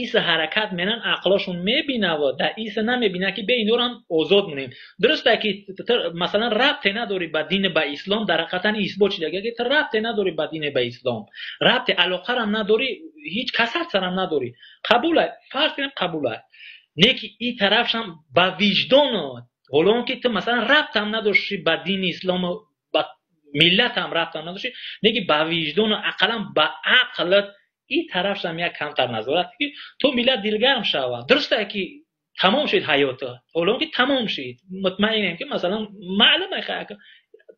иса ҳаракат менан, ақлошон мебинава, дар иса намебина ки бе инорам озод монем. Дуруста ки масалан рабте надорӣ ба дини ба ислом, дар ҳақиқатан исбот шида ки ту рабте надорӣ ба дини ба ислом, рабте алоқарам надорӣ, ҳеҷ касатсарам надорӣ. Қабула, фарз кунем қабула. Не ки и тарафшам ба виҷдон, ҳоло он ки ту масалан рабтам надоштӣ ба дини ислому ба миллатам рабтам надоштӣ, не ки ба виҷдону ақаллан ба ақлат и тарафшам як камтар назорат ки то миллат дилгарм шавад. Дуруста ки тамом шуд ҳаёто, ҳоло он ки тамом шуд, мутмаинем ки масалан маълум аст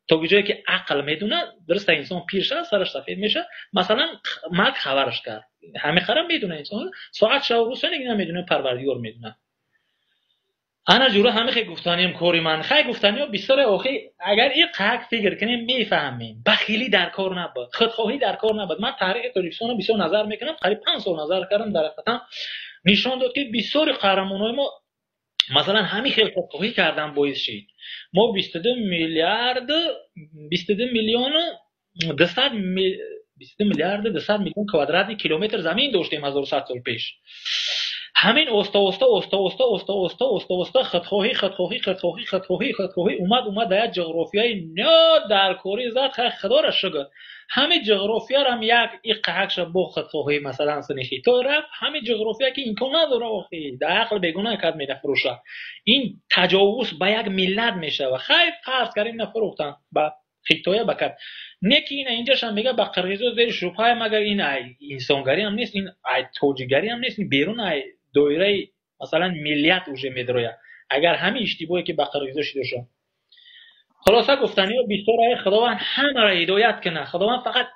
то ҷое ки ақл медонад, дуруста инсон пир шавад, сараш сафед мешавад, масалан марг хабараш кард, ҳамин қадар медонад инсон, соат шаб рӯз намедонад, Парвардигор медонад. Ана ҷура ҳамин хел гуфтанием кори ман. Хай гуфтаниё бисёре охи, агар ин қак фикр кунем мефаҳмем. Бахилӣ дар кор набуд, худхоҳӣ дар кор набуд. Ман таърихи Тоҷикистонро бисёр назар мекунам, қариб 5 сол назар кардам, дар ҳақиқатан нишон дод ки бисёри қаҳрамонҳои мо масалан ҳамин хел худхоҳӣ кардан боис шид. Мо 22 миллиард, 22 миллиону 200 22 миллиард 200 миллион квадратни километр замин доштем 1100 сол пеш. Ҳамин оста оста оста оста оста оста оста оста худхоҳӣ худхоҳӣ худхоҳӣ худхоҳӣ худхоҳӣ омад омад дар як ҷуғрофияи нодаркорӣ зад, хай худоро шукр. Ҳамин ҷуғрофиярам як иққаҳакша бо худхоҳӣ масалан сини Хитой рафт, ҳамин ҷуғрофия ки имкон надора охи, дар ақл бегуна кард менафурӯша. Ин таҷовуз ба як миллат мешавад. Хай фарз кардем нафурӯхтан ба Хитоя ба кард. Не ки ина инҷашам мега ба қирғизо зери шубҳа, магар ин ай инсонгарӣ ҳам нест, ин ай тоҷикгарӣ ҳам нест, ин берун ай доираи масалан миллият уже медрояд. Агар ҳамин иштибоҳе ки ба қирғизо шида шуд. Хулоса гуфтаниҳо бисёр, Худованд ҳамаро ҳидоят кунад. Худованд фақат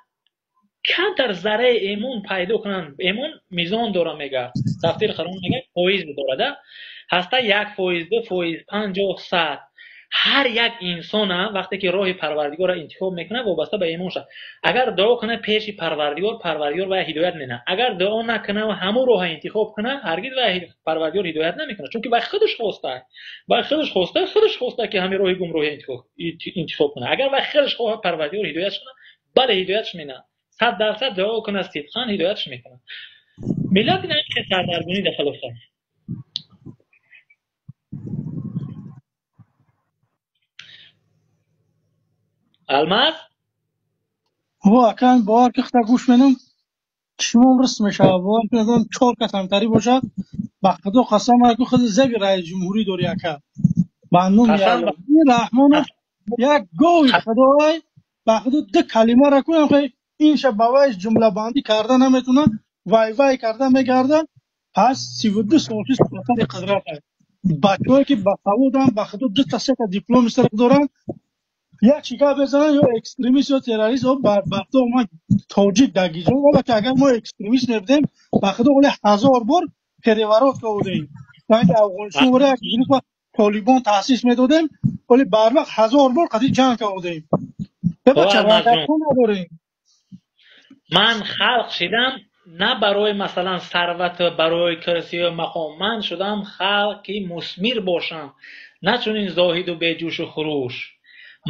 камтар зарраи эмон пайдо кунанд. Эмон мизон дора мега. Тафсири Қуръон мега фоиз дорад. Ҳаста 1%, 2%, 50, 100. Ҳар як инсон вақте ки роҳи Парвардигорро интихоб мекунад, вобаста ба имон шавад. Агар дуо кунад пеши Парвардигор, Парвардигор вай ҳидоят менамояд. Агар дуо накунад ва ҳамон роҳро интихоб кунад, ҳаргиз вай Парвардигор ҳидоят намекунад, чунки вай худаш хостааст. Вай худаш хостааст, худаш хостааст ки ҳамин роҳи гумроҳӣ интихоб кунад. Агар вай худаш хоҳад Парвардигор ҳидоятш кунад, бале ҳидоятш менамояд. 100% дуо кунад, сидқан ҳидоятш мекунад. Миллат ин ҳамин хел сардаргунӣ дар хулоса. Алмаз? Ҳо, акан бовар ки хата гӯш менам, чишмом рис мешавад. Бовар ки одам 4 кас ҳамтарӣ бошад, ба Худо қасам аку худ зеби раиси ҷумҳурӣ дорӣ ака. Ба номи Аллоҳ. Ин Раҳмонов як гови Худой, ба Худо ду калимаро кунам, хай инша ба вайш ҷумлабандӣ карда наметавонад, вай вай карда мегардад. Пас 32 сол шуд сари қудрат аст. Бачаҳое ки ба саводанд, ба Худо ду та се та диплом сар доранд, як чӣ гап мезананд, ё экстремист ё террорист, ё бадбахто ма тоҷик дагиҷо. Вале агар мо экстремист мебудем, ба Худо оле 1000 бор переворот кардем. Яъне Афғонистон вора як гурӯҳ Толибон таъсис медодем, вале барвақт 1000 бор қати ҷанг кардем. Бача надорем. Ман халқ шидам на барои масалан сарват, барои курсию мақом. Ман шудам халқ ки мусмир бошам, на чунин зоҳиду беҷӯшу хуруш.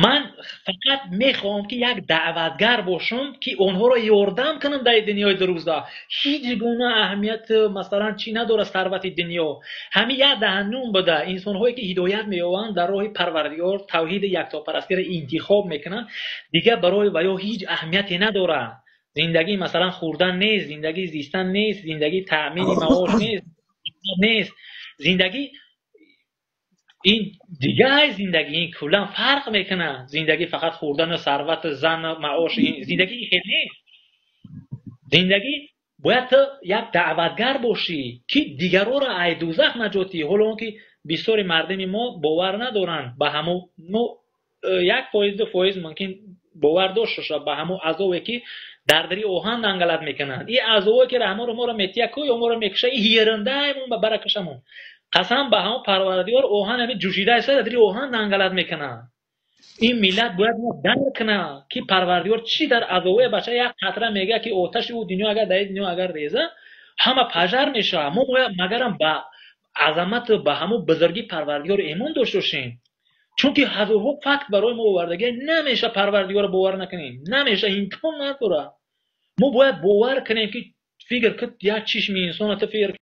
Ман фақат мехоҳам ки як даъватгар бошам ки онҳоро ёрдам кунам дар дунёи дурӯза. Ҳеҷ гуна аҳамият масалан чӣ надорад сарвати дунё. Ҳамин як даҳанум буда инсонҳое ки ҳидоят меёбанд дар роҳи Парвардигор, тавҳиди яктопарастиро интихоб мекунанд, дигар барои ваё ҳеҷ аҳамияте надорад. Зиндагӣ масалан хӯрдан нест, зиндагӣ зистан нест, зиндагӣ таъмини маош нест. Зиндагӣ ин дигар зиндагӣ, ин куллан фарқ мекунад. Зиндагӣ фақат хӯрдану сарват, зан, маош, ин зиндагӣ хел нест. Зиндагӣ бояд ту як даъватгар бошӣ ки дигарора ай дӯзах наҷот диҳӣ. Ҳоло он ки бисёри мардуми мо бовар надоранд ба ҳамон, мо 1%, 2% мумкин бовар дошта бошад ба ҳамон азобе ки дар дари оҳан дангалат мекунанд. Ин азобе ки Раҳмонро моро метия ку ё моро мекуша, ин ҳирандаймон ба баракашамон. Қасам ба ҳамон Парвардигор, оҳан ҳамин ҷӯшида аст, дар дари оҳан дангалат мекунанд. Ин миллат бояд мо дарк кунад ки Парвардигор чӣ дар азобе бача як қатра мегӯяд ки оташи ӯ дунё агар дар дунё агар реза, ҳама пажар мешавад. Мо бояд магарам ба азамат, ба ҳамон бузургии Парвардигор имон дошта бошем. Чунки ҳазорҳо факт барои мо овардагӣ намеша Парвардигорро бовар накунем. Намеша, имкон надорад. Мо бояд бовар кунем ки фикр кун, як чишми инсон ту фикр